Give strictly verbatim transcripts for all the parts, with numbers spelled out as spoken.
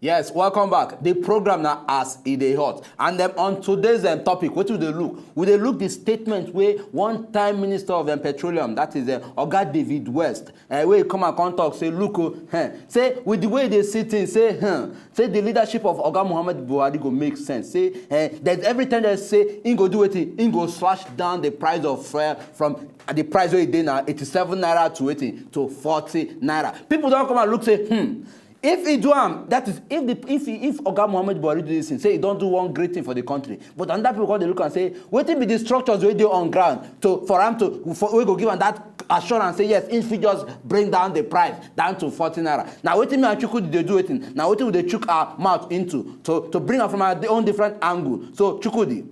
Yes, welcome back. The program now as e dey hot. And then on today's um, topic, what we dey look? We dey look the statement wey one time Minister of um, Petroleum, that is uh, Oga David West, uh, wey come and come talk say, look, oh, eh, say with the way they see things, say, hmm, say the leadership of Oga Muhammad Buhari go make sense. Say eh, there's every time they say he go do wetin, he go slash down the price of fuel from uh, the price wey e dey now, eighty-seven naira to wetin, to forty naira. People don come and look say, hmm, if e do am, that is, if the if he, if Oga Muhammad Buhari do this thing, say he don do one great thing for the country, but another people come dey look and say, wetin be the structures wey dey on ground to for am to for, wey go give am that assurance say yes, he fit just bring down the price down to forty naira? Na wetin me and Chukwudi dey do wetin? Na wetin we dey chook our mouth into to to bring am from our own different angle. So Chukwudi,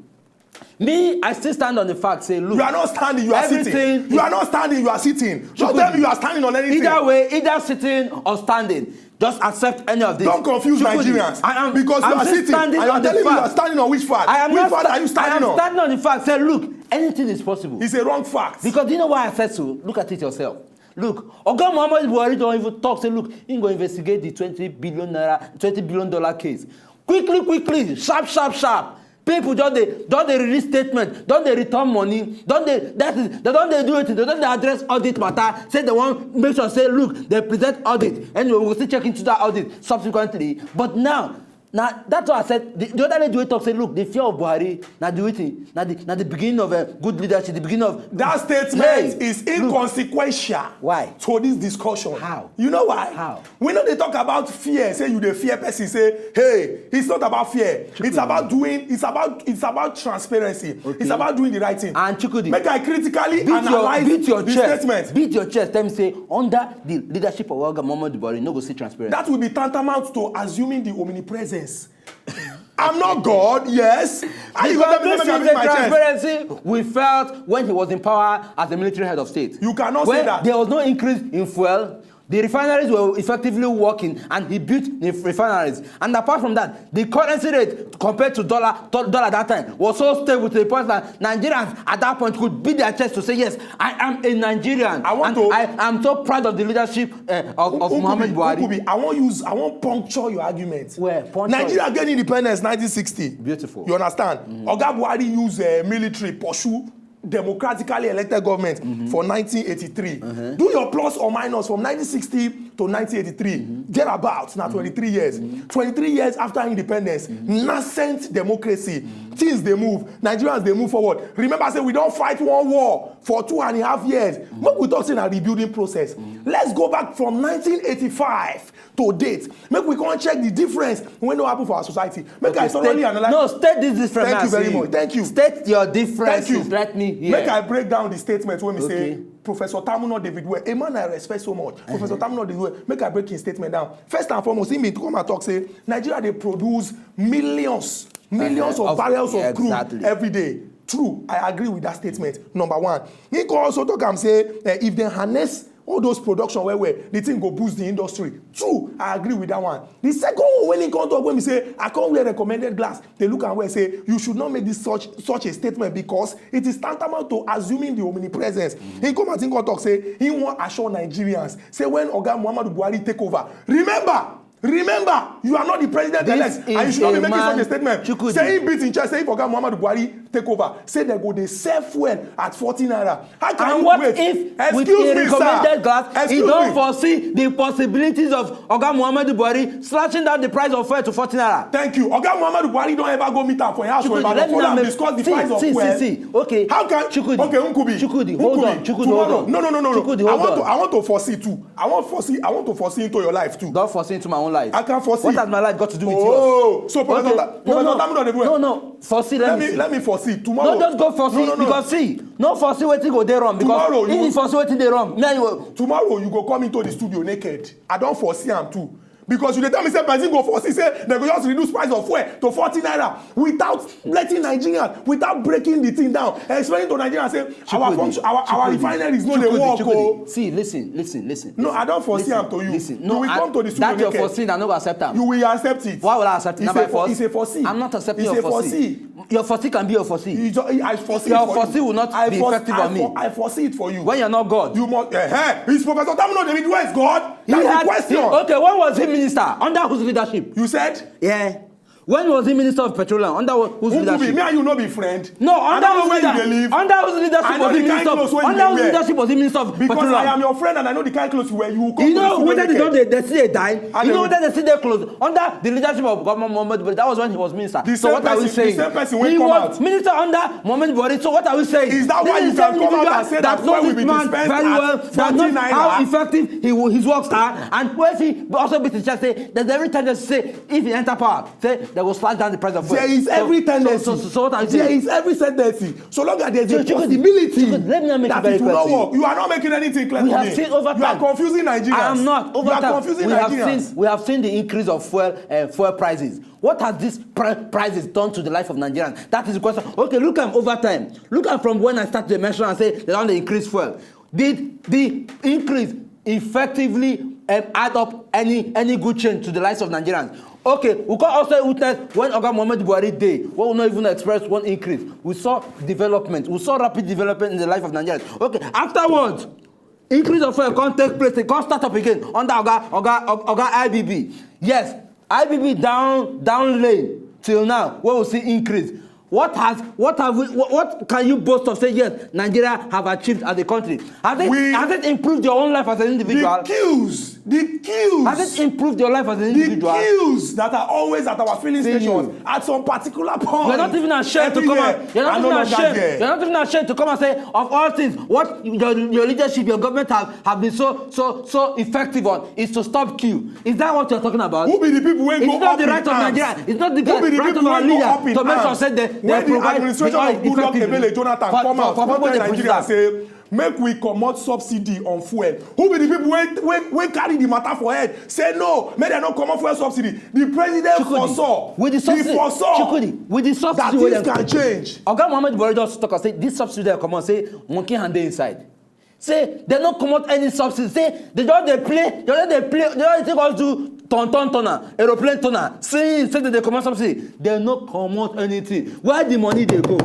me, I still stand on the fact say, look, You are not standing, you are sitting. Everything You is- are not standing, you are sitting. Don't tell me you are standing on anything. Either way, either sitting or standing, just accept any of this. Don't confuse Chukwudi, Nigerians. I am, Because I'm you are still sitting standing and you are on the telling me you are fact. Standing on which fact? I am Which not fact sta- are you standing I am on? Standing on the fact. Say, look, anything is possible. It's a wrong fact. Because do you know why I said so? Look at it yourself. Look, Oga Muhammad Buhari don even talk say, look, he go investigate the twenty billion naira, twenty billion dollar case. Quickly, quickly, sharp, sharp, sharp. People just dey don dey release statement, don dey return money, don dey that is they don dey do wetin, they don dey address audit matter. Say they wan make sure say look, they present audit. Anyway, we go still check into that audit subsequently. But now, na that's why I said the, the other lady wey talk say look, the fear of Buhari na the wetin, na the na the beginning of uh, good leadership, the beginning of That statement Hey, is look. Inconsequential Why? To this discussion. How? You know why? How? We no dey talk about fear. Say you dey fear person. Say, hey, it's not about fear. It's Chukwudi. About doing. It's about it's about transparency. Okay. It's about doing the right thing. And Chukwudi, Make I critically beat your analyze beat your the chest. Statement. Beat your chest. Tell me say under the leadership of Oga Muhammadu Buhari, no go see transparency. That will be tantamount to assuming the omnipresence. I'm not God, yes. How you Because gonna this tell me is make I the beat my chest? Transparency we felt when he was in power as the military head of state. You cannot When say that. There was no increase in fuel. The refineries were effectively working, and he built the refineries. And apart from that, the currency rate compared to dollar to dollar that time was so stable to the point that Nigerians at that point could beat their chest to say, yes, I am a Nigerian. I want and to- I am so proud of the leadership uh, of, of Nkubi, Muhammad Buhari. Nkubi, I want use I want puncture your argument. Where? Puncture Nigeria it. Gain independence nineteen sixty. Beautiful. You understand? Oga Buhari use uh, military pursue democratically elected government for nineteen eighty-three. Do your plus or minus from nineteen sixty to nineteen eighty-three. Thereabouts, now twenty-three years. Twenty-three years after independence, nascent democracy. Things they move. Nigerians they move forward. Remember, say we don't fight one war for two and a half years. Make we talk say na rebuilding process. Let's go back from nineteen eighty-five to date. Make we come check the difference when no happen for our society. Make I Okay, thoroughly state- analyze. No, state this difference. Thank you Now, very see, much. Thank you. State your difference. Thank you. Let me hear. Make I break down the statement when we Okay. Say Professor Tamuno David Well, a man I respect so much. Professor Tamuno David Well, make I break his statement down. First and foremost, he mean to come and talk say Nigeria they produce millions, millions Uh-huh. of Of- barrels of exactly. Crude every day. True, I agree with that statement. Number one, he can also talk and say uh, if they harness all those production well well, the thing go boost the industry. True, I agree with that one. The second one when he come talk when he say I can't wear recommended glass, they look and well say you should not make this such such a statement because it is tantamount to assuming the omnipresence. He come and think talk say he wan assure Nigerians say when Oga Muhammadu Buhari take over, remember, remember, you are not the president elect and you should not be making such a statement. Say he beat in chest say if Oga Muhammadu Buhari take over, say they go dey sell fuel at forty naira. How can And you what wait? If Excuse with a me, recommended sir. Glass, he Excuse don't me. Foresee the possibilities of Oga Muhammadu Buhari slashing down the price of fuel to forty naira? Thank you. Oga Muhammadu Buhari don't ever go meet am for house for Ibadan for am discuss the price of fuel. See, see, see. Okay. How can Chukwudi, okay, Nkubi, Chukwudi, hold on. Chukwudi, tomorrow, hold on. No, no, no, no, no. Chukwudi, hold I want on. To, I want to foresee too. I want foresee. I want to foresee into your life too. Don't foresee into my own life. I can foresee. What has my life got to do with yours? Oh, so Professor, okay. Ta- Professor no, no. Tamuno David Well. No, no. Foresee. Let, let me, me. Let me foresee tomorrow. No, just go foresee. No, no, no. Because see, no foresee wetin go dey wrong. Because tomorrow, if you foresee wetin dey wrong, me and you. Tomorrow you go come into the studio naked. I don't foresee am too. Because you dey tell me say person go foresee say they go just reduce price of fuel to forty naira without letting Nigerians, without breaking the thing down, explaining to Nigerians say our function, our, our refineries no dey work o. See, listen, listen, listen. No, I don't foresee am to you. Listen, no, you will come to the studio naked. That your foresee, I no go accept am. You will accept it. Why will I accept it? It's a foresee. I'm not accepting your foresee. Your foresee can be your foresee. You ju- I foresee Your it for foresee you. will not I be foresee- effective I on me. for- I foresee it for you. When you're not God. You must. Uh, hey, is Professor Tamino David, where is God? He That's had- the question. he- okay, when was he minister? Under whose leadership? You said? Yeah. When was he minister of petroleum? Under wh- whose Who could be? leadership? Me and you no be friend. No, I under don't whose know where you leader- dey live. Under whose I leadership know was he the kind minister? clothes wey you Under dey whose wear. leadership was he minister of Because petroleum? I am your friend and I know the kind clothes you wear. You come You to know school whether they naked. don't they, they see they die. I You know know. Whether they see they clothes under the leadership of Governor Muhammad Buhari. That was when he was minister. The So same what are we person- the saying? same person wey He come was out. Minister under Muhammad Buhari. So what are we saying? Is that why This you is the can same come out individual and say that knows fuel will this be man dispensed very at well, that forty knows how naira? Effective he, will- his works are, and where he also beat his chest say there's every tendency say if he enter power, say they will slash down the price of fuel. There is So- every so- tendency. So, so, so what are you There saying? Is every tendency. So long as there is a Chukwudi, possibility Chukwudi, let me not make that it very it will clear not to you. work. You are not making anything clear We to have me. seen over You are time. Confusing Nigerians. I am not over You are time. Confusing We have Nigerians. Seen we have seen the increase of fuel uh, fuel prices. What has this pri- prices done to the life of Nigerians? That is the question. Okay, look at over time. Look at from when I started to mention and say they don't increase fuel. Did the increase effectively um, add up any any good change to the lives of Nigerians? Okay, we can also witness when Oga Muhammad Buhari day, when we not even express one increase. We saw development. We saw rapid development in the life of Nigerians. Okay, afterwards, increase of fuel can't take place. It can't start up again under Oga Oga Oga I B B. Yes, I B B down down lane till now. Where we see increase. What has what have we what, what can you boast of say yes Nigeria have achieved as a country? Has it We- has it improved your own life as an individual? The queues, the queues. Has it improved your life as an the individual? Queues that are always at our filling See stations you. At some particular point. You're not even ashamed to Every come year, and you're not I even no longer ashamed. There. You're not even ashamed to come and say of all things, what your, your leadership, your government have, have been so so so effective on is to stop queue. Is that what you're talking about? Who be the people wey It's go not up the in right of arms? Nigeria. It's not the Who be the right people of our wey go leader up in to make sure arms? say they, they When the provide administration the oil of Goodluck effectively. Ebele Jonathan For- come for- out, for come people tell they push Nigeria that. Say make we comot subsidy on fuel. Who be the people wey wey wey carry the matter for head? Say no, make dem no comot fuel subsidy. The president Chukwudi, foresaw. with the subsidy, He foresaw Chukwudi, with the that subsidy wey things dem- can change. Oga Muhammad Buhari just talk and say this subsidy dey comot say monkey hand dey inside. Say dem no comot any subsidy. Say dem just dey play, dem just dey play, dem just dey take us do turn turn turner, aeroplane turner. Since say dem dey comot subsidy, dem no comot anything. Where the money dey go?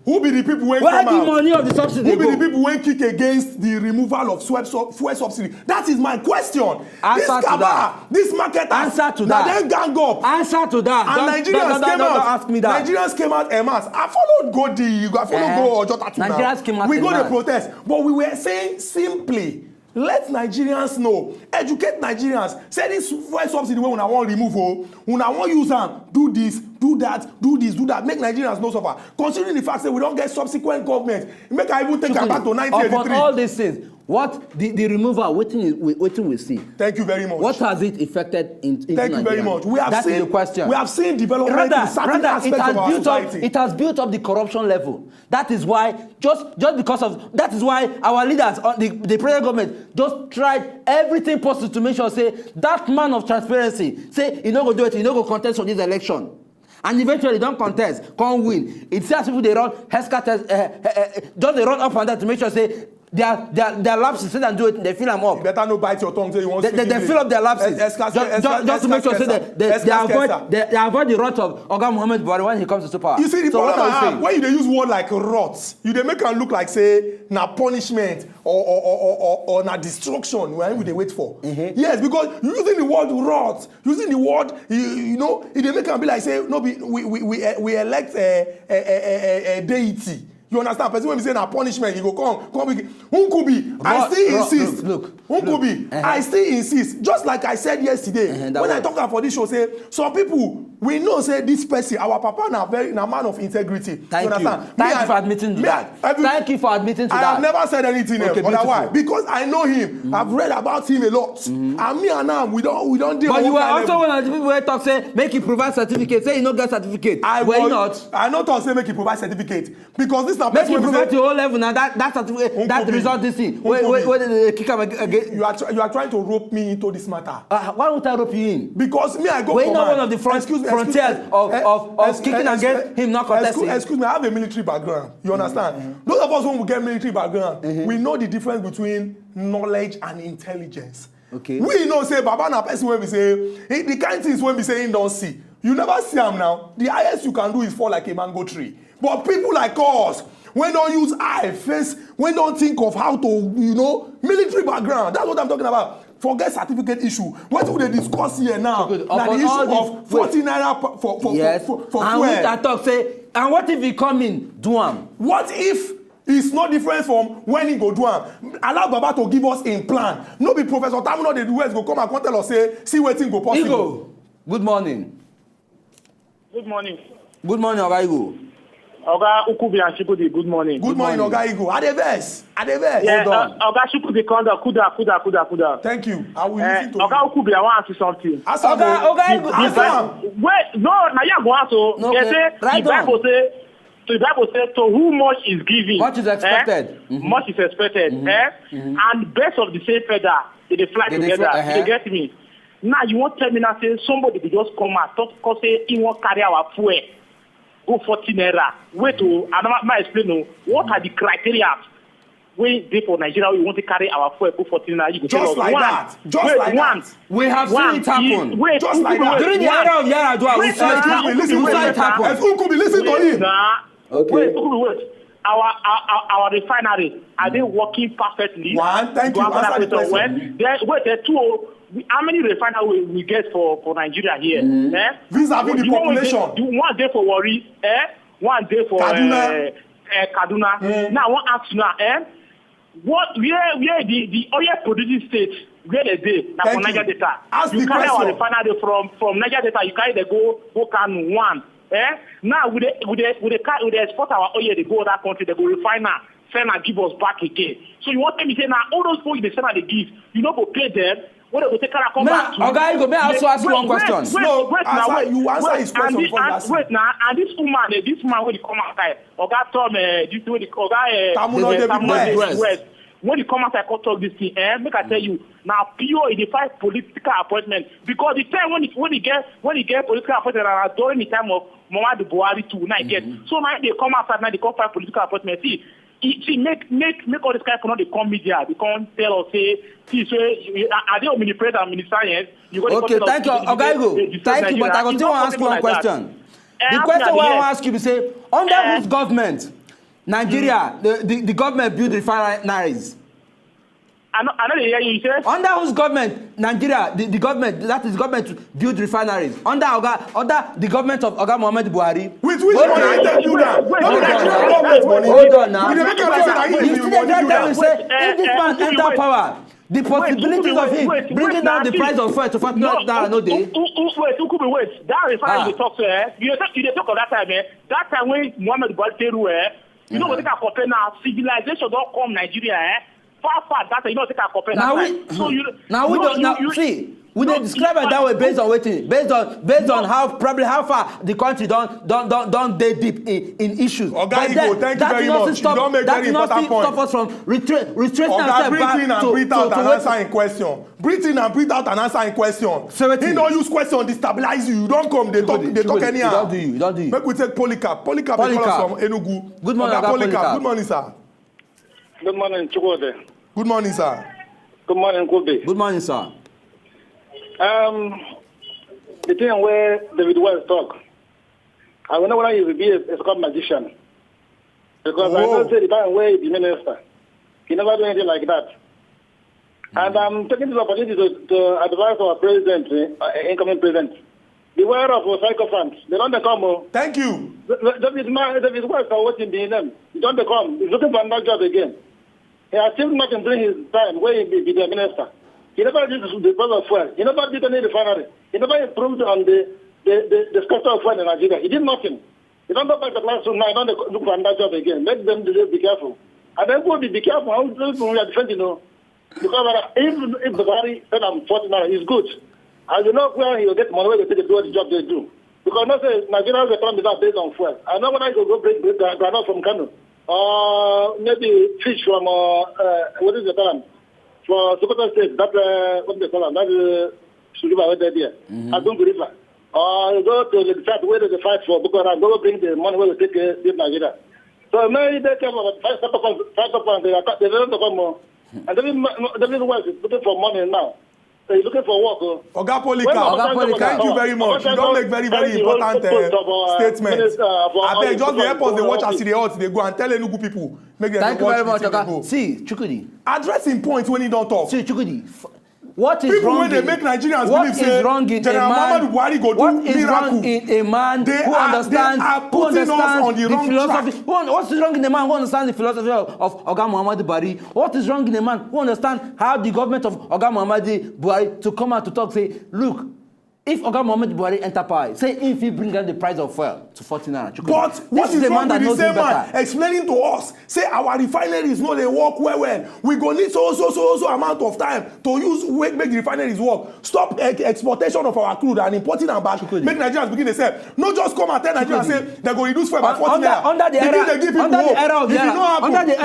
Who be the people wey Where come the out? Money of the subsidy Who dey be the go? People wey kick against the removal of fuel, sub, fuel subsidy? That is my question. Answer This to cabal, that. This market, Answer to na that. Dem gang up. Answer to that. And Don't- Nigerians don't- don't- came don't out. Ask me that. Nigerians came out en masse. I followed go the. I followed Eh, go Ojota to Nigerians came out We en go the masse. Protest, but we were saying simply, let Nigerians know, educate Nigerians. Say this fuel subsidy wey una wan remove o, una wan use am do this, do that, do this, do that. Make Nigerians no suffer. Considering the fact say we don get subsequent government, make I even take am back to Upon nineteen eighty-three. All these things, what the the removal, wetin is we- wetin we see? Thank you very much. What has it affected in, into Thank you very Nigeria? much. We have That seen is the question. We have seen development Rather, in certain rather, it aspects has of our built society. Up, it has built up the corruption level. That is why just just because of that is why our leaders, uh, the the present government, just tried everything possible to make sure say that man of transparency say he no go do it, he no go contest for this election. And eventually don contest, come win. It see as people dey run heska test, uh, uh, uh, just dey run up and down to make sure say their their their lapses, say dem do it, dem fill am up. You better no bite your tongue say you wan They, speak they, they English. Fill up their lapses. Es- escas- just, es- just, just to make sure say they, they, they escas- avoid escas- they, they avoid the wrath of Oga Muhammad Buhari when he comes to power. You see the So what problem are I you have saying? When you dey use word like rot, you dey make am look like say na punishment or or or or, or, or na destruction wey we dey wait for. Yes, because using the word rot, using the word you, you know, e dey make am be like say no be we we we, eh, we elect a, a, a, a, a deity. You understand? Person wey be say na punishment, you go come come be Nkubi. I Rot- still rot- insist. Look, look, Nkubi, uh-huh. I still insist. Just like I said yesterday Uh-huh, that when I one. Talk am for this show say some people we know say this person, our papa na very na man of integrity. Thank You you. understand? Thank Me, you I- for admitting to me, that. every- Thank you for admitting to I that. Have never said anything Okay, else. Otherwise, beautiful. Because I know him, I've read about him a lot. And me and am we don we don deal. But you were One kind also level. One of the people wey talk say make you provide certificate, say you no get certificate. I Were you was, not? I no talk say make you provide certificate because this na Make person you wey be provide say- your own level na that that certificate that Nkubi. Result this thing. Wait Nkubi. Wait wait they kick am again. You are try- you are trying to rope me into this matter. Uh, why would I rope you in? Because me I go Were you command. not one of the front- Excuse me, frontiers excuse me. of- Eh, of- of ex- kicking ex- against him not excuse, contesting? Excuse me, I have a military background. You understand? Those of us who get military background, we know the difference between knowledge and intelligence. Okay. We know say Baba na person wey be say he, the kind things wey be say he don see. You never see am now. The highest you can do is fall like a mango tree. But people like us, when don't use eye, face, when don't think of how to, you know, military background. That's what I'm talking about. Forget certificate issue. What we dey discuss here now? So good. Na the issue of forty naira for for for yes. for, for and fuel. And we can talk say, and what if he come in do am? What if it's no different from when he go do am? Allow Baba to give us in plan. No be Professor Tamuno dey do West go come and come tell us say, see wetin go possible. Igo, good morning. Good morning. Good morning, Oga Igo. Oga Ukubi and Shikudi, good morning. Good morning, Oga Igo. I dey vex. I dey vex. Yeah, Hold on. Uh, Oga Shikudi, calm down. Cool down, cool down, cool down, cool down. Thank you. I will uh, listen to Oga you. Ukubi, I want to ask you something. Ask Oga, Oga Igo. Ask am. Wait, no, now you go ask. So, no, okay. Say, right the Bible say, so the Bible say, to whom much is given, much is expected. Eh? Mm-hmm. Much is expected. Mm-hmm. Eh? Mm-hmm. And best of the same feather, they dey fly they together. Fly, uh-huh. You get me? Now you won't tell me now say somebody will just come out talk, talk say he won't carry our fuel go forty naira. Wait, oh, I don't mind explain. Oh, what are the criteria? Wey dey for Nigeria, we want to carry our fuel go forty naira. You go just like one. That. Just wait, like one. That. We have one. Seen it happen. Wait, just like that. During the era of Yar'Adua, we saw it happen. Listen, we saw it happen. Ukubi, listen to him. Now, okay. Wait, Ukubi, wait. Our, our, our, our refinery, are they working perfectly? One, thank you. Answer the question. Well, then, wait, there two. Oh, how many refinery we, we get for, for Nigeria here? Mm. Eh? Vis-a-vis the population. The one dey for Warri, eh? One dey for Kaduna. Uh, uh, Kaduna. Mm. Now, I want ask you now, eh? What, where, where the, the oil producing states, where they dey? Now for Niger Delta. You carry our refinery from, from Niger Delta, you carry the go, go Kano one. Eh? Now, we dey, we dey, we dey, we dey export our oil, they go other country, they go refine am, send and give us back again. So you want tell me say now all those people they send and they give, you no go pay them? What they go take care of come back to? Oga Igo, may I also ask you one question? No, answer, you answer his question first. Wait now, and this woman, eh, this man wey dey come outside, Oga Tom, eh, this wey dey, Oga, eh, Tamuno David West. When he come outside, come talk this thing, eh? Make I tell you, now pure he dey find political appointment because the time when he, when he get, when he get political appointment na during the time of Muhammadu Buhari too, now he get. So now they come outside, now they come find political appointment. See, he, see, make, make, make all this kind of people no dey come media, they come tell us say, see, so, are, are they omnipresent and omniscient? Okay, thank you, Oga Igo. Thank you, but I go still ask you one question. The question wey I wan ask you be say, under whose government Nigeria, the, the, the government build refineries? I no, I no dey hear you. You say? Under whose government Nigeria, the, the government, that is government build refineries? Under Oga, under the government of Oga Muhammad Buhari? With which money they build am? No be Nigerian government money. Hold on now. We dey make am say na him build am. You still dey tell me say if this man enter power, the possibilities of him bringing down the price of fuel to forty naira no dey. Wait, Ukubi, wait. That refinery you talk to, eh? You dey talk, you dey talk of that time, eh? That time when Muhammad Buhari take rule, eh? You know what they can compare now? Civilization don come Nigeria, eh? Far, far that time, you know what they can compare that time. So you now we don't now see. We dey describe it that way based on wetin, based on, based on how, probably how far the country don, don, don, don dey deep in, in issues. Oga Igo, thank you very much. You don make very important point. That does not stop us from retrace, retrace ourselves back to, to, to wetin. Breathe in and breathe out and answer him question. Breathe in and breathe out and answer him question. He don use question destabilize you. You don come dey talk, dey talk anyhow. You don do you. You don do you. Make we take Polycarp. Polycarp dey call us from Enugu. Good morning, Oga Polycarp. Good morning, sir. Good morning, Chukwude. Good morning, sir. Good morning, Kobe. Good morning, sir. Um, the thing where David West talk, I wonder whether he will be a, a second magician. Because I know say the time where he be minister, he never do anything like that. And I'm taking this opportunity to, to advise our president, uh, incoming president, beware of sycophants. They don dey come. Oh. Thank you. David, David West, or what in the name? He don dey come. He's looking for another job again. He achieved nothing during his time where he be, be the minister. He never did the price of fuel. He never did any refinery. He never improved on the, the, the, the sector of fuel in Nigeria. He did nothing. He don go back to classroom now. He don dey look for another job again. Make them be careful. And then go be, be careful. How people we are defending, you know. Because uh, if, if Buhari said I'm forty now, it's good. I don't know where he will get money where they take do the job they do. Because not say Nigerians economy is not based on fuel. I know when I go go bring, bring gra-, groundnut from Kano, or maybe fish from uh, uh, what is the term? For Sokoto State, that uh, what they call am, that uh, Sujuba where they there, Agungu River. Or go to the side where they fight for Boko Haram, go bring the money where they take uh, leave Nigeria. So maybe they come about five, five of us, five of us, they attack, they don't come more. And David, David West is looking for money now. You're looking for work. Oh. Oga Polycarp, Oga Polycarp, thank you very much. You don make very, very important uh, statement. Abeg, just dey help us dey watch as e dey hot dey go and tell Enugu people make dem dey watch the thing dey go. Thank you very much, Oga. See, Chukwudi. Addressing point when he don talk. See, Chukwudi. What is people wrong wey dey make Nigerians believe say General Muhammadu Buhari go do miracle. What is wrong in a man who understands, who understands the philosophy? What is wrong in a man who understands the philosophy of, of Oga Muhammadu Buhari? What is wrong in a man who understands how the government of Oga Muhammadu Buhari to come out to talk say, look, if Oga Muhammadu Buhari enter power, say if he bring down the price of fuel to forty naira. But what is wrong with the same man explaining to us say our refineries no dey work well well? We go need so so so so amount of time to use make make the refineries work. Stop ex exportation of our crude and importing am back. Make Nigerians begin dey sell. No just come and tell Nigerians say dem go reduce fuel by forty naira. Under the era of Yara, under the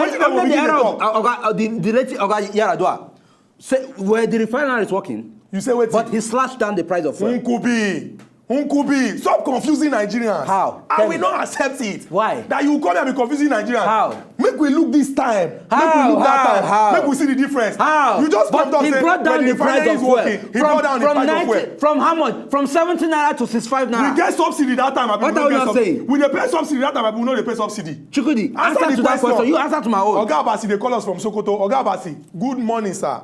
era of Oga, the late Oga Yar'Adua, say where the refinery is working. You say wetin? But he slashed down the price of fuel. Nkubi. Nkubi, stop confusing Nigerians. How? I will not accept it. Why? That you come here be confusing Nigerians. How? Make we look this time. Make we look that time. How? Make we see the difference. How? You just come talk say when the refinery is working, he brought down the price of fuel. From how much? From seventy naira to sixty-five naira. We get subsidy that time. What are you not saying? We dey pay subsidy that time. We no dey pay subsidy. Chukwudi, answer to that question. You answer to my own. Oga Obasi dey call us from Sokoto. Oga Obasi, good morning, sir.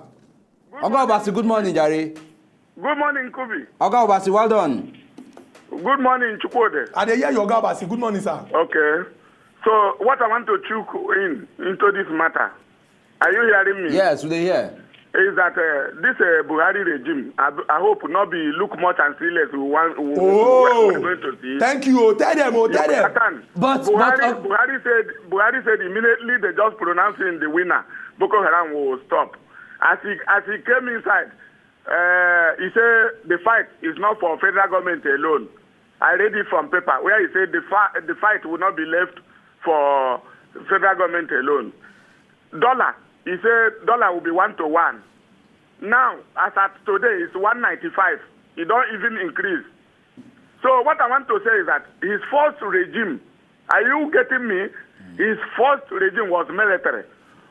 Oga Obasi, good morning, jare. Good morning, Kubi. Oga Obasi, well done. Good morning, Chukwode. I dey hear you, Oga Obasi. Good morning, sir. Okay. So what I want to chook in into this matter, are you hearing me? Yes, we dey hear. Is that uh, this uh, Buhari regime? I, I hope not be look much and see less. We want. We, oh, we are going to see. Thank you. Oh, tell them. Oh, tell them. But Buhari, but, uh, Buhari said Buhari said immediately they just pronouncing the winner, Boko Haram will stop. As he as he came inside, uh, he said the fight is not for federal government alone. I read it from paper where he said the, fa the fight will not be left for federal government alone. Dollar, he said dollar will be one to one. Now, as at today, it's one ninety-five. It don't even increase. So what I want to say is that his first regime, are you getting me? His first regime was military,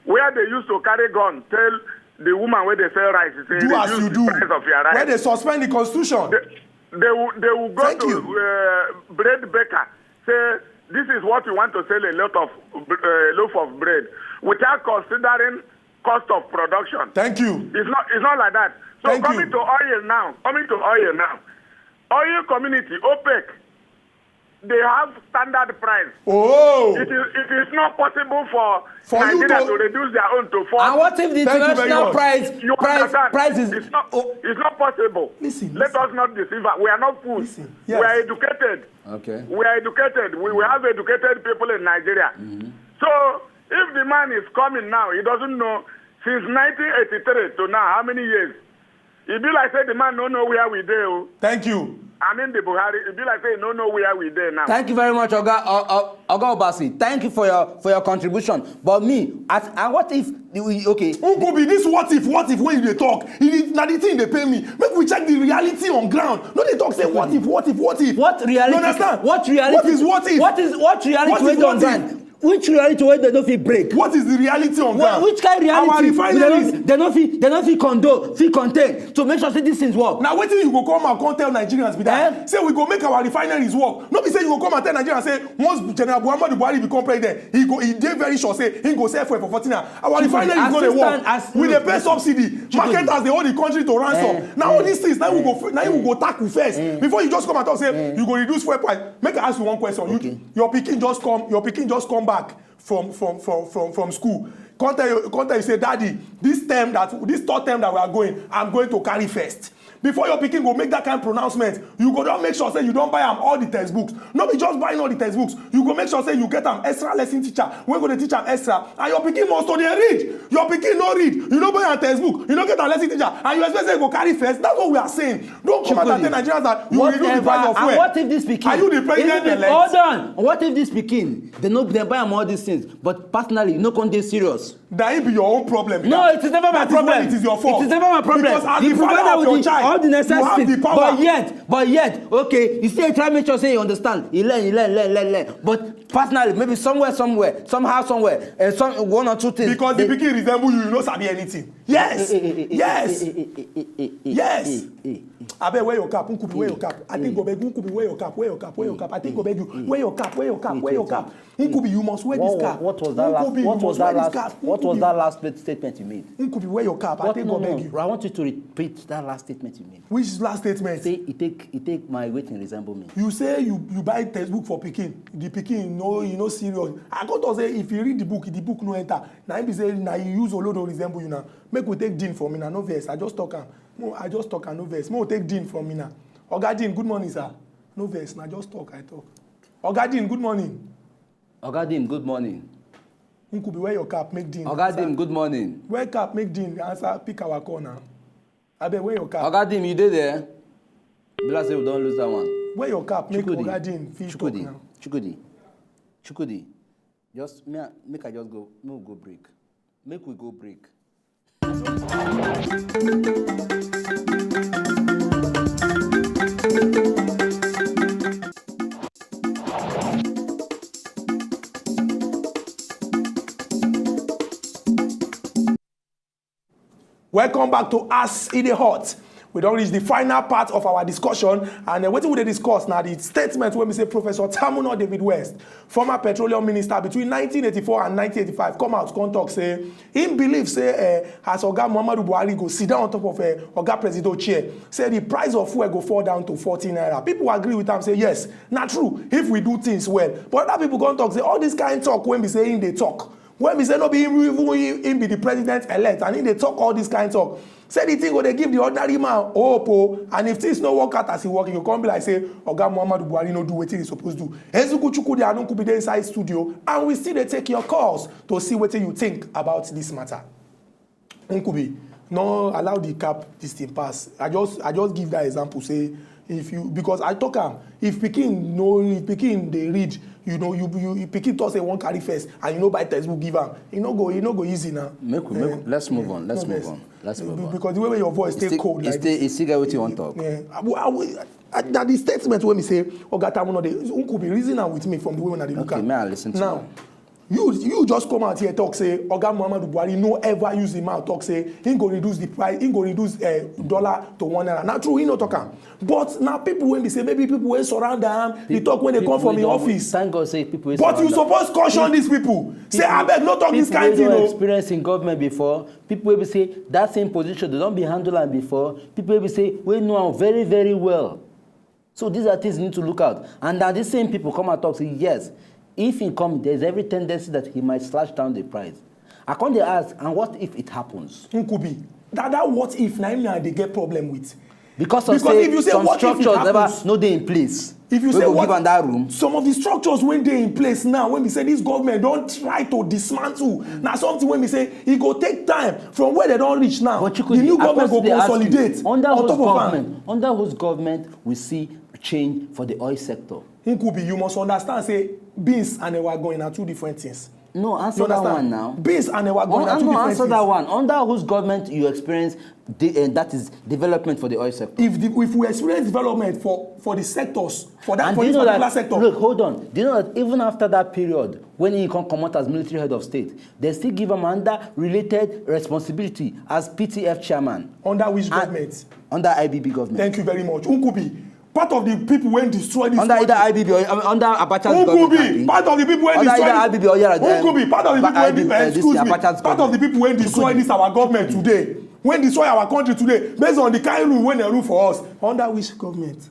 where they used to carry gun, tell the woman where they sell rice, say, do as you do. Where they suspend the constitution. They, they, will, they will go to uh, bread baker, say, this is what you want to sell a lot of uh, loaf of bread without considering cost of production. Thank you. It's not, it's not like that. So coming to oil now, coming to oil now, oil community, OPEC, they have standard price. Oh. It is, it is not possible for, for Nigeria to, to reduce their own to forty. And what if the international price, price, price is... It's not, oh, it's not possible. Listen, listen. Let us not deceive. We are not fools. Listen, yes. We are educated. Okay. We are educated. We, we have educated people in Nigeria. Mm-hmm. So if the man is coming now, he doesn't know. Since nineteen eighty-three to now, how many years? E be like say the man no know where we dey o. Thank you. I mean the Buhari, e be like say he no know where we dey now. Thank you very much, Oga, uh, uh, Oga Obasi. Thank you for your, for your contribution. But me, as, and what if, okay. Who could be this what if, what if when you dey talk? It is, na the thing dey pain me. Make we check the reality on ground. No dey talk say what if, what if, what if. What reality? You understand? What reality? What is what if? What is, what reality wey dey on ground? Which reality wey dem no fit break? What is the reality on ground? Which kind reality? Our refineries. Dem no fit, dem no fit condo, fit contain to make sure say these things work. Na wetin you go come out come tell Nigerians be that? Eh? Say we go make our refineries work. No be say you go come and tell Nigerians say once General Muhammadu Buhari become president, he go, he dey very sure say he go sell fuel for forty naira. Our refineries no dey work. We dey pay subsidy. Marketers dey hold the country to ransom. Eh, na all these things na we go, na we go tackle first before you just come and talk say you go reduce fuel price. Make I ask you one question. You, your pikin just come, your pikin just come back from, from, from, from, from school. Come tell you, come tell you say, "Daddy, this term that, this third term that we are going, I'm going to carry first." Before your pikin go make that kind pronouncement, you go don make sure say you don buy am all the textbooks. No be just buying all the textbooks. You go make sure say you get am extra lesson teacher wey go dey teach am extra. And your pikin must to dey read. Your pikin no read. You no buy am textbook. You no get am lesson teacher. And you expect say you go carry first. That's what we are saying. Don't come out and tell Nigerians that you will reduce the price of fuel. And what if this pikin... Are you the president elect? Hold on. What if this pikin, they no, they buy am all these things, but personally, no come dey serious. That it be your own problem. No, it is never my That is problem. When it is your fault. It is never my problem. Because as The the father provider of with your the, child, all the you necessary have things. The power. But yet, but yet, okay, you still try make sure say you understand. You learn, you learn, learn, learn, learn. But personally, maybe somewhere, somewhere, somehow, somewhere, and some one or two things. Because the pikin resemble you, you no sabi anything. Yes. Yes. Yes. Abeg, wear your cap. Nkubi, wear your cap. I think go beg. Nkubi, wear your cap. Wear your cap. Wear your cap. I think go beg you. Wear your cap. Wear your cap. Wear your cap. Nkubi, you must wear this What, cap. what was that last? Nkubi, you What must was wear that this last? cap. What was Nkubi. That last sta- statement you made? Nkubi, wear your cap. I What? Think No, go beg no. You. I want you to repeat that last statement you made. Which last statement? Say it take it take my wetin resemble me. You say you you buy textbook for pikin, the pikin no, you no serious. I come talk say if you read the book, the book no enter. Na him be say na you use olodo resemble you now. Make we take Dean from una, no vex. I just talk am. No, I just talk am, no vex. Make we take Dean from una. Oga Dean, good morning, sir. No vex, na just talk I talk. Oga Dean, good morning. Oga Dean, good morning. Nkubi, wear your cap, make Dean. Oga Dean, good morning. Wear cap, make Dean answer, pick our call now. Abeg, wear your cap. Oga Dean, you dey there? Be like say we don lose that one. Wear your cap, make Chukwudi. Oga Dean fit talk Chukwudi, now. Chukwudi, Chukwudi. Just me, make I just go. Make we go break. Make we go break. Welcome back to As E Dey Hot. We don reach the final part of our discussion, and uh, wetin we dey discuss na the statement wey be say Professor Tamuno David West, former petroleum minister between nineteen eighty-four and nineteen eighty-five, come out come talk say him believe say uh, as Oga Muhammadu Buhari go sit down on top of uh, Oga Presido chair, say the price of fuel go fall down to forty naira. People agree with am say yes, na true if we do things well. But other people come talk say all this kind talk wey be say him dey talk, wey be say no be him even him, him be the president elect and him dey talk all this kind talk, say the thing go dey give the ordinary man hope o, and if things no work out as e work, e go come be like say Oga Muhammadu Buhari no do wetin he suppose do. Ezuku Chukwudi and Nkubi dey inside studio, and we still dey take your calls to see wetin you think about this matter. Nkubi, no allow the cap this thing pass. I just I just give that example say if you, because I talk am, if pikin no, if pikin dey read, you know, you you if pikin talk say wan carry first and you no buy textbook give am, e no go e no go easy na. Make we, make, let's move on. Let's move on. Let's move on. Because the way wey your voice take cold like this. You still get wetin you wan talk. Yeah, I, I, I, I, na the statement wey be say Oga Tamuno dey, Nkubi, reason am with me from the way una dey look Okay, am. May I listen to Now, you? You you just come out here talk say Oga Muhammadu Buhari no ever use him mouth talk say he go reduce the price, he go reduce uh, dollar to one naira. Na true, he no talk am. But na people wey be say maybe people wey surround am, the talk wey dey come from him office. Thank God say people wey But you surround am. Suppose caution these people. Say abeg no talk this People kind wey thing don o. Experience in government before, people wey be say that same position they don be handle am before, people wey be say wey know am very very well. So these are things you need to look out. And na these same people come and talk say yes, if he come, there's every tendency that he might slash down the price. I come dey ask, and what if it happens? Nkubi, that that what if na him na dey get problem with. Because of Because say if you say some what if it structures never happens? No dey in place. If you We say go what, give am that room. Some of the structures wey dey in place now, wey be say this government don try to dismantle, na something wey be say e go take time from where they don reach now. But The new Chukwudi, I government go come still dey ask consolidate you, under on whose top of am. Government, under whose government we see change for the oil sector? Nkubi, you must understand say beans and ewa going na two different things. No, answer You that understand? One now. Beans and ewa going Oh, na two no, different answer things. That one. Under whose government you experience the, uh, that is development for the oil sector? If the, if we experience development for for the sectors, for that And for do you this know particular that? Sector. Look, hold on. Do you know that even after that period, when he come come out as military head of state, they still give him under related responsibility as P T F chairman. Under which And- government? Under I B B government. Thank you very much. Nkubi, part of the people wey destroy this Under either country. I B B or um, under Abacha's government. I Nkubi, think. Part of the people wey Under destroy either I B B or Yara, Nkubi, um, part of the people I wey B B, be- uh, this excuse me, Abacha's part of the government. People wey destroy this our government today, wey destroy our country today, based on the kind rule wey dem rule for us. Under which government?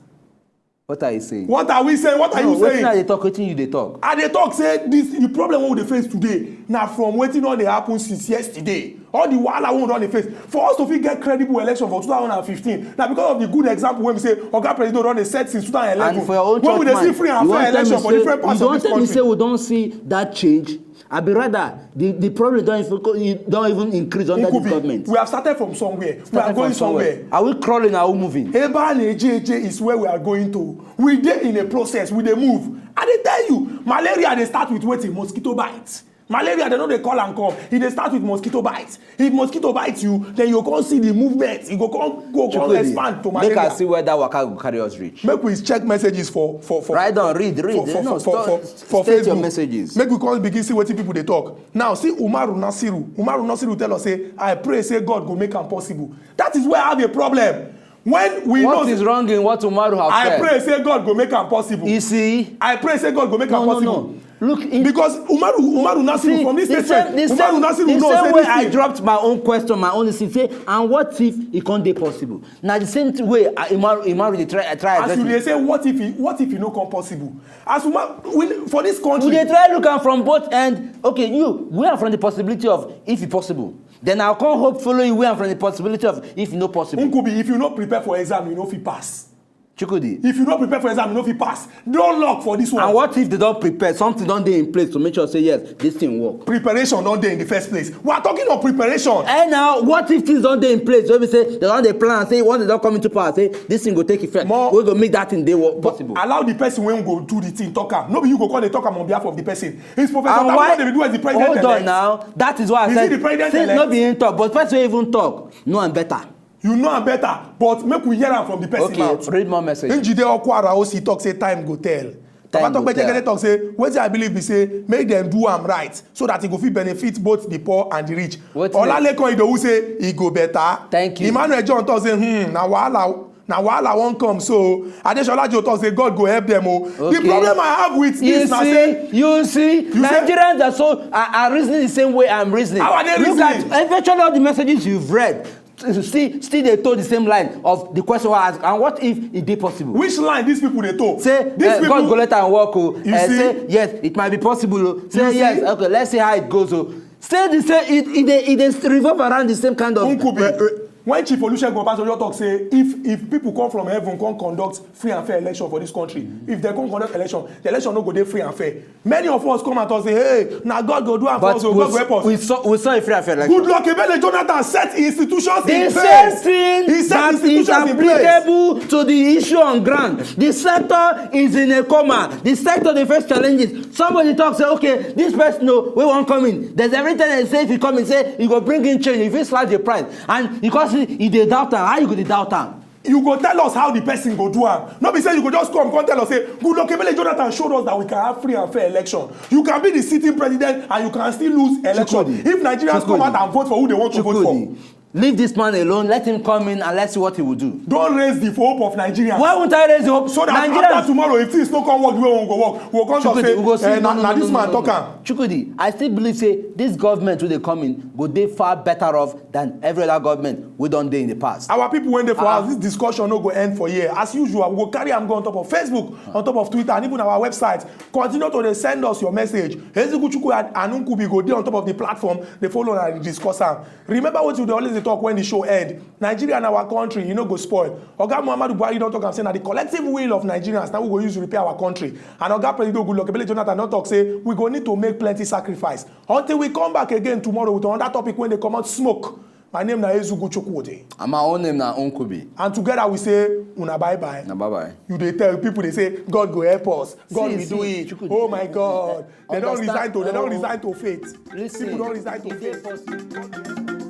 What are you saying? What are we saying? What are No, you wetin saying? I dey talk, wetin you dey talk. I dey talk say this the problem wey we dey face today na from wetin don dey happen since yesterday. All the wahala wey we don dey face for us to fit get credible election for two thousand and fifteen na because of the good example wey be say Oga Presido don dey set since two thousand and eleven. And for your own When we dey church see free and mind, you fair wan tell me election for say different parts you of wan this tell me country. Say we don see that change? Abi rather the the problem don even don even increase under this Nkubi, government. We have started from somewhere. We are Started going from somewhere. Somewhere. Are we crawling? Are we moving? Ebe a na-eje eje is where we are going to. We dey in a process. We dey move. I dey tell you, malaria dey start with wetin? Mosquito bite. Malaria, dem no dey call am come. E dey start with mosquito bite. If mosquito bite you, then you go come see the movement. E go come go come Chukwudi, expand to make I malaria. See where that waka go carry us reach. Make we check messages for for for Write down, read, read. for for No, for for stop- for for state your Facebook. Messages. Make we come begin see wetin people dey talk. Now see Umaru Nasiru. Umaru Nasiru tell us say, "I pray say God go make am possible." That is where I have a problem. When we know What is wrong in what Umaru have I said? Pray say God go make am possible. You see? I pray say God go make am No, no, possible. No. Look, in, Because Umaru Umaru Nasiru see, from this the statement, same, the Umaru same, Nasiru the know same say way this I thing. Dropped my own question, my own is say, and what if it can't be possible? Now the same way uh, Umaru, Umaru they try, I try As address you dey it. Say, what if it, what if it no come possible? As Umar, we, for this country, We dey try look am from both end. Okay, you we are from the possibility of if it possible. Then I'll come hopefully we are from the possibility of if no possible. Nkubi, if you no prepare for exam, you no fit pass. Chukwudi. If you no prepare for exam, you no fit pass. Don't lock for this one. And what if they don't prepare? Something don't dey in place to make sure say yes, this thing work. Preparation don't dey in the first place. We are talking of preparation. And now, what if things don't dey in place? When we say they don't dey plan, say once they don't come into power, say this thing go take effect. More- We go make that thing dey work possible. Allow the person wey go do the thing talk am. No be you go come dey talk am on behalf of the person. Is Professor And Tamu why? Dey do as the president Hold on elect? Now, that is why I Is said. He the president See, elect? No be him talk, but person wey even talk, no am better. You know am better, but make we hear am from the person Okay, mouth. Read more message. Njide Okwara O C talk say time go tell. Time Papa go Tope tell. Jekede talk say wetin I believe be say make dem do am right so that e go fit benefit both the poor and the rich. Wetin- Olalekan Idowu say e go better. Thank you. Emmanuel John talk say hmm na wahala na wahala wan come so Adesola Joe talk say God go help them o. The Okay. Problem I have with You this na see, say you see, You say- Nigerians are so are, are reasoning the same way I'm reasoning. How are they Look reasoning? At eventually all the messages you've read. Still, still they told the same line of the question I asked, and what if it be possible? Which line these people dey talk? Say These uh, people, God go let am work o. You Uh, see? Say yes, it might be possible o. Say You see? Yes, okay, let's see how it goes o. Say the same, it it dey it dey revolve around the same kind of. Nkubi, Uh, uh, when Chief Olusegun Obasanjo talk say if if people come from heaven come conduct free and fair election for this country, if they come conduct election, the election no go dey free and fair. Many of us come out and say, hey, na God go do am for But us o, we, God go help us. We saw we saw a free and fair election. Goodluck Ebele Jonathan set institutions The in same place. Thing He set that is institutions in place. Applicable to the issue on ground. The sector is in a coma. The sector dey face challenges. Somebody talk say, okay, this person no, we won't come in. There's everything they say if you come in, say you go bring in change. If you slash the price, and because he, he dey doubt am, how you go dey doubt am? You go tell us how the person go do am. No be say you go just come come tell us say Goodluck Ebele Jonathan showed us that we can have free and fair election. You can be the sitting president and you can still lose election. Chukwudi. If Nigerians come Chukwudi. Out and vote for who they want to vote for. Chukwudi. Leave this man alone. Let him come in and let's see what he will do. Don't raise the hope of Nigerians. Why won't I raise the hope? So that Nigerians, after tomorrow, if things no come work the way we go work, we go come talk Chukwudi, say, we go say, eh, no, na, no, na no, this no, man no, talk no. Am. Chukwudi, I still believe say this government wey dey come in go dey far better off than every other government wey don dey in the past. Our people wey dey for Ah. House, this discussion no go end for here. As usual, we go carry am go on top of Facebook, on top of Twitter, and even our website. Continue to dey send us your message. Ezikuchukwu and Anunkubi go dey on top of the platform. Dey follow and discuss am. Remember what we dey always dey talk when the show end. Nigeria na our country, e no go spoil. Oga Muhammadu Buhari don talk am say na the collective will of Nigerians na we go use repair our country. And Oga Presido Goodluck Ebele Jonathan don talk say we go need to make plenty sacrifice. Until we come back again tomorrow with another topic wey dey comot smoke. My name na Ezugu Chukwudi. And my own name na Nkubi. And together we say, una bye bye. Na bye bye. You dey tell people, they say, God go help us. God See, will do see, it. Chukwudi. Oh my God. They don't Understand? Resign to, they don't Oh. Resign to faith. Listen, People don't resign to e dey faith. Possible.